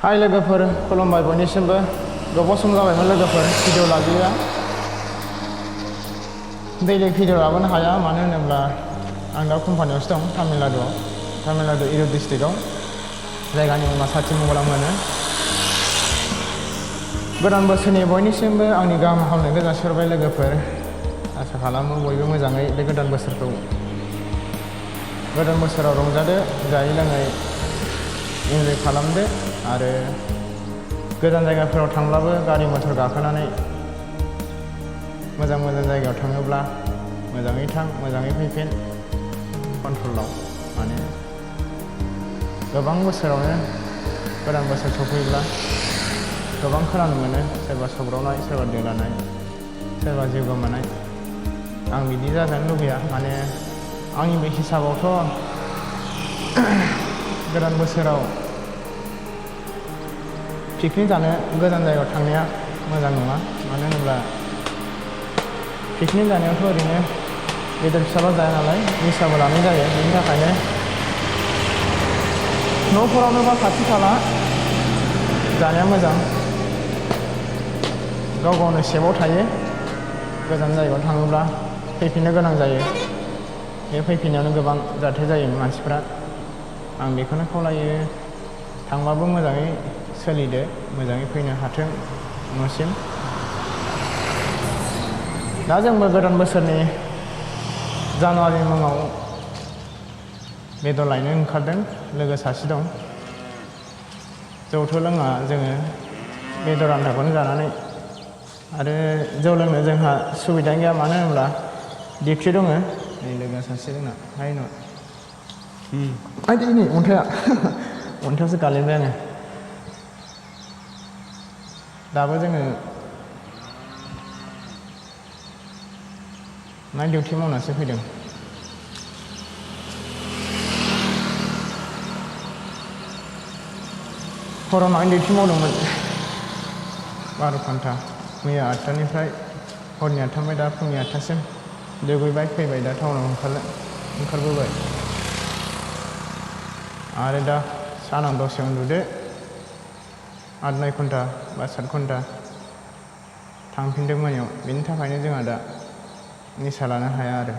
हाय लोगोफोर खुलुमबाय बयनिसिमबो गोबाव सम जाबायमोन लोगोफोर भिडिअ लाबोया दैलि भिडिअ लाबोनो हाया मानो होनोब्ला आं दा कम्पानियावसो दं तामिलनाडु इरुर डिस्ट्रिक्टआव जायगानि मुङा साथिमंगलाम होनो गोदान बोसोरनि बयनिसिमबो आंनि गाहाम हामलायनायखौ जासिहरबाय लोगोफोर आसा खालामो बयबो मोजाङै बे गोदान बोसोराव रंजादो जायै लोङै इन्जय खालामदो आरो गोजान जायगाफोराव थांब्लाबो गारि मटर गाखोनानै मोजां जायगायाव थाङोब्ला मोजाङै थां मोजाङै फैफिन कन्ट्रलाव माने गोबां बोसोरावनो गोदान बोसोर सफैब्ला गोबां खोनानो मोनो सोरबा सौग्रावनाय सोरबा दोलानाय सोरबा जिउ गोमानाय आं बिदि जाजानो लुबैया माने आंनि बे हिसाबावथ' गोदान बोसोराव पिकनिक जानो गोजान जायगायाव थांनाया मोजां नङा मानो होनोब्ला पिकनिक जानायावथ' ओरैनो बेदर फिसाल' जाया नालाय निसाबो लानाय जायो बेनि थाखायनो न'फोरावनो बा खाथि खाला जानाया मोजां गाव गावनो सेफआव थायो गोजान जायगायाव थाङोब्ला फैफिननो गोनां जायो बे फैफिननायावनो गोबां जाथाय जायो मानसिफ्रा आं बेखौनो खावलायो थांबाबो मोजाङै सोलिदो मोजाङै फैनो हाथों न'सिम दा जोंबो गोदान बोसोरनि जानुवारि मुङाव बेदर लायनो ओंखारदों लोगो सासे दं जौथ' लोङा जोङो बेदर आन्थाखौनो जानानै आरो जौ लोंनो जोंहा सुबिदा गैया मानो होनोब्ला डिक्रि दङ नै लोगो सासे जोंना हाय न' नै अन्थायावसो गालिनबाय आङो दाबो जोङो नाइट डिउटि मावनासो फैदों हराव नाइट डिउटि मावदोंमोन 12 घन्टा मैया 8टानिफ्राय हरनि 8टानिफ्राय दा फुंनि 8टासिम दुगैबाय फैबाय दा टाउनाव ओंखारबोबाय आरो दा सानाव दसे उन्दुदो 8-9 घन्टा बा 7 घन्टा थांफिनदो मोनायाव बेनि थाखायनो जोंहा दा निसा लानो हाया आरो